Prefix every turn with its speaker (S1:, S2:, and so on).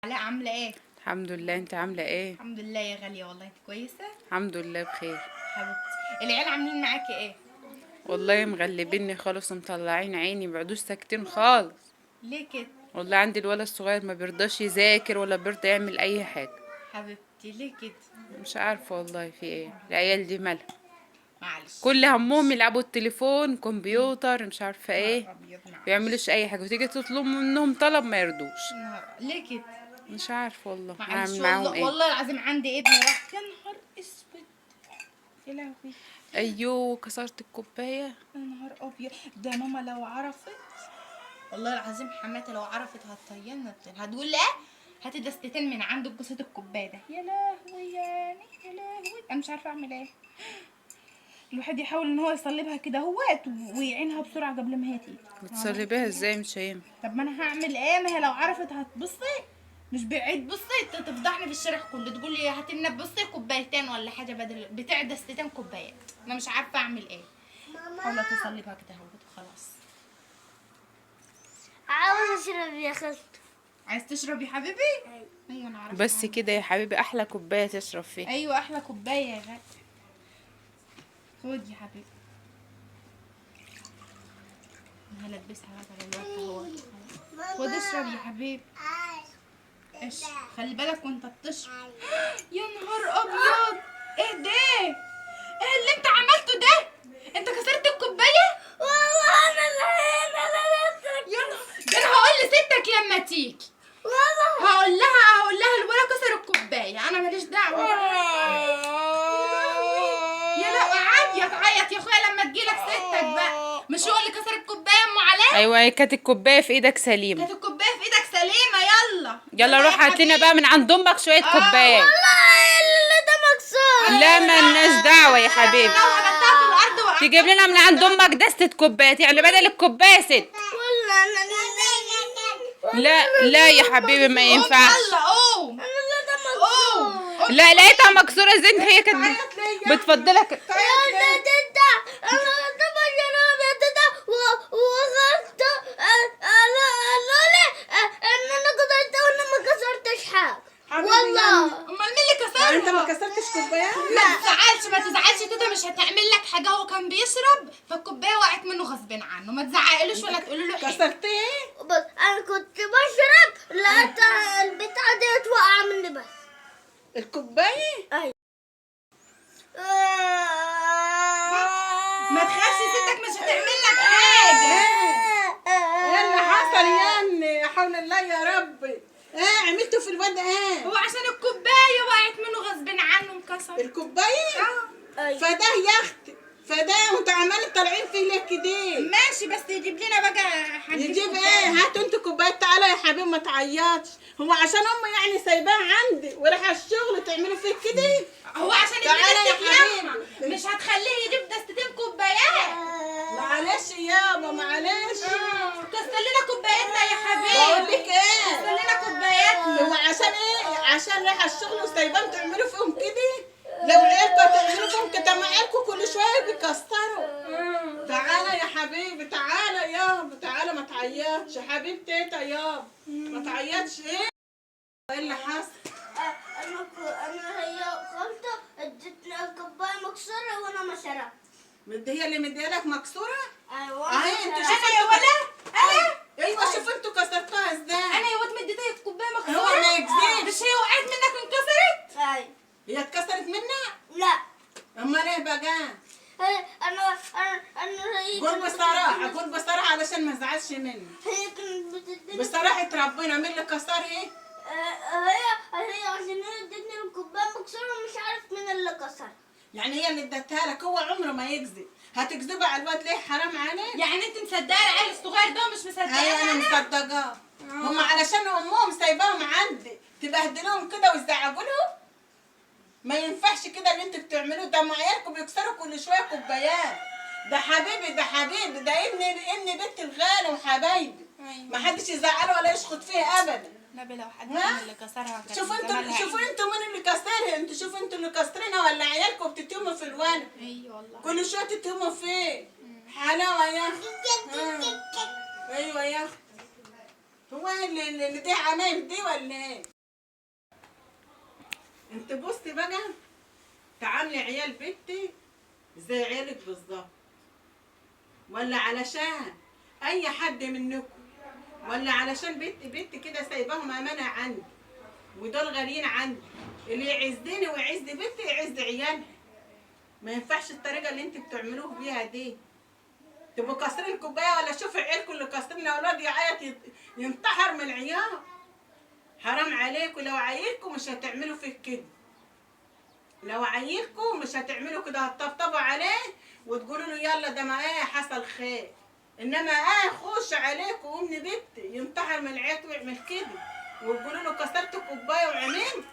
S1: علاء، عاملة ايه؟
S2: الحمد لله، انت عاملة ايه؟
S1: الحمد لله يا غالية، والله انت كويسة؟
S2: الحمد لله بخير.
S1: حبيبتي، العيال عاملين معاكي ايه؟
S2: والله مغلبيني خالص ومطلعين عيني، بعدوش ساكتين خالص.
S1: ليه كده؟
S2: والله عندي الولد الصغير ما بيرضاش يذاكر ولا بيرضى يعمل اي حاجة.
S1: حبيبتي ليه كده؟
S2: مش عارفة والله في ايه العيال دي مالها.
S1: معلش.
S2: كل همهم يلعبوا التليفون كمبيوتر مش عارفة
S1: نهار
S2: ايه.
S1: ابيض، معلش.
S2: بيعملوش اي حاجة وتيجي تطلب منهم طلب ما يرضوش.
S1: ليه كده؟
S2: مش عارفة والله
S1: معلش.
S2: هعمل معاهم
S1: والله
S2: ايه.
S1: والله العظيم عندي ابني راح، يا نهار اسود، يا لهوي.
S2: ايوه كسرت الكوباية.
S1: يا نهار ابيض، ده ماما لو عرفت، والله العظيم حماتي لو عرفت هتطيرنا، هتقول لا هاتي دستتين من عندك قصة الكوباية ده. يا لهوي يعني، يا لهوي انا مش عارفه اعمل ايه. الواحد يحاول ان هو يصلبها كده اهوت ويعينها بسرعة قبل ما هي تيجي.
S2: بتصلبيها ازاي؟ مش هينفع.
S1: طب ما انا هعمل ايه؟ ما هي لو عرفت هتبصي مش بعيد، بصي تفضحني في الشارع كله، تقول لي هاتي لنا بصي كوبايتين ولا حاجة بدل بتاع دستتين كوبايات. انا مش عارفه اعمل ايه. حاولت تصلبها كده اهوت وخلاص.
S3: عاوز اشرب يا خالتي.
S1: عايز تشرب يا حبيبي؟ ايوه انا عارفه.
S2: بس كده يا حبيبي، احلى كوباية تشرب فيها.
S1: ايوه احلى كوباية يا غالي. خد يا حبيبي، هلبسها بقى على الوقت اهو. خد اشرب يا حبيبي، اشرب، خلي بالك وانت بتشرب. يا نهار ابيض، ايه ده؟ ايه اللي انت عملته ده؟ انت كسرت الكوباية؟
S3: والله انا اللي
S1: يا نهار ده، انا هقول لستك لما تيجي،
S3: والله
S1: هقول لها الولد كسر الكوباية، انا ماليش دعوه. يا لا عيط عيط يا اخويا لما تجيلك ستك بقى، مش هو اللي كسر الكوباية ام علاء؟
S2: ايوه هي كانت الكوباية في ايدك سليمة.
S1: كانت الكوباية في ايدك سليمة. يلا
S2: يلا روح هات لنا بقى من عند امك شوية كوبايات.
S3: والله اللي ده مكسور.
S2: لا مالناش دعوه يا حبيبي،
S1: لو هبتها في الارض وقعت
S2: تجيب لنا من عند امك دستة كوبايات، يعني بدل الكوباية ست.
S3: والله انا
S2: لا لا يا حبيبي ما ينفعش.
S1: يلا قوم
S3: انا اللي ده مكسور.
S2: لا لقيتها مكسورة ازاي؟ هي كانت بتفضلك.
S3: يا تيتا انا كنت بشرب يا تيتا وخدت قالوا لي ان انا كسرت وانا ما كسرتش حاجة والله.
S1: امال مين اللي كسرها؟
S4: يعني انت ما كسرتش كوباية؟
S1: ما تزعلش ما تزعلش تيتا، مش هتعمل لك حاجة، هو كان بيشرب فالكوبايه وقعت منه غصب عنه، ما تزعقلوش ولا تقولي له حاجة.
S4: كسرت ايه؟
S3: بس انا كنت بشرب لقيت البتاعه ديت واقعه مني بس.
S4: الكوباية؟
S3: ايوه.
S1: ما تخافش ستك مش هتعمل لك حاجة.
S4: ايه اللي حصل يا ابني؟ يا حول الله يا ربي، ايه عملته في الواد؟ ايه
S1: هو عشان الكوباية وقعت منه غصب عنه انكسر
S4: الكوباية؟
S3: ايوه.
S4: فده يا اختي فده، وانتوا عمالين طالعين فيه ليه كده؟
S1: ماشي بس يجيب لنا بقى حاجة.
S4: يجيب ايه؟ هاتوا انتوا كوبايات. تعالى يا حبيبي ما تعيطش، هو عشان امي يعني سايباها عندي ورايحه الشغل تعملوا فيه كده؟
S1: هو عشان
S4: تعالى يا
S1: ابن ياما
S4: حبيبي.
S1: مش هتخليه يجيب دستتين كوبايات.
S4: معلش يابا معلش.
S1: كسر لنا كوبايتنا يا حبيبي.
S4: بقول لك ايه،
S1: كسر لنا كوباياتنا.
S4: هو عشان ايه؟ عشان رايحة الشغل وسايباهم تعملوا فيهم كده؟ لو عيالكم تعملوا فيهم كده، ما عيالكم كل شوية بيكسروا. تعالى يا حبيبي، تعالى يابا، تعالى ما تعيطش حبيبتي تيتا يابا، ما تعيطش. ايه ايه اللي حصل؟
S3: انا هي خالته ادتني الكوباية مكسورة وانا ما شربت.
S4: هي اللي مديها لك مكسورة؟
S3: ايوه.
S4: اهي انتوا
S1: انا
S4: شوفوا
S1: يا ولا انا
S4: ايوه شوفوا انتوا كسرتوها ازاي.
S1: انا يا واد مديتها الكوباية مكسورة.
S4: هو ما يكذبش.
S1: مش هي وقعت منك انكسرت؟
S3: ايوه.
S4: هي اتكسرت منك؟
S3: لا.
S4: امال ايه بقى؟
S3: انا انا انا هي
S4: قول بصراحة، قول بصراحة علشان ما ازعلش منك.
S3: هي كانت بتديني
S4: بصراحة ربنا مين اللي كسرها؟
S3: هي عشان هي ادتني الكوباية مكسورة ومش عارف مين اللي كسرها.
S4: يعني هي اللي ادتها لك، هو عمره ما يكذب. هتكذبي على الواد ليه؟ حرام عليك.
S1: يعني انت مصدقه العيل الصغير ده ومش مصدقه؟
S4: ايوه انا مصدقاه. هم علشان امهم سايباهم عندي تبهدلوهم كده وتزعقوا لهم؟ ما ينفعش كده اللي انتوا بتعملوه ده، مع عيالكم بيكسروا كل شوية كوبايات. ده حبيبي، ده حبيبي، ده ابن بنت الغالي وحبايبي. ما حدش يزعله ولا يشخط فيه ابدا.
S1: نبي لو حد
S4: ها؟
S1: من اللي كسرها كانت
S4: شوفوا انتوا،
S1: زمانها
S4: شوفوا انتوا مين اللي كسرها، انتوا شوفوا انتوا اللي كسرينها ولا عيالكم بتتهموا في الولد؟
S1: ايوه والله
S4: كل شوية تتهموا فيه. حلاوة يا اخي. ايوه يا اخي. هو اللي دي عمايل دي ولا ايه؟ انت بصي بقى، تعاملي عيال بنتي زي عيالك بالظبط، ولا علشان اي حد منكم، ولا علشان بنت كده سايباهم امانه عندي ودول غاليين عندي. اللي يعزني ويعز بنتي يعز عيالها. ما ينفعش الطريقة اللي انت بتعملوه بيها دي. تبقوا كاسرين الكوباية، ولا شوفوا عيالكم اللي كاسرين اولاد يعيط ينتحر من العياط. حرام عليكم، لو عيلكم مش هتعملوا فيه كده، لو عيلكم مش هتعملوا كده، هتطبطبوا عليه وتقولوا له يلا ده ما ايه حصل خير. انما ايه خش عليكم وابن بنتي ينتحر من العياط ويعمل كده، وتقولوا له كسرت كوباية وعملت.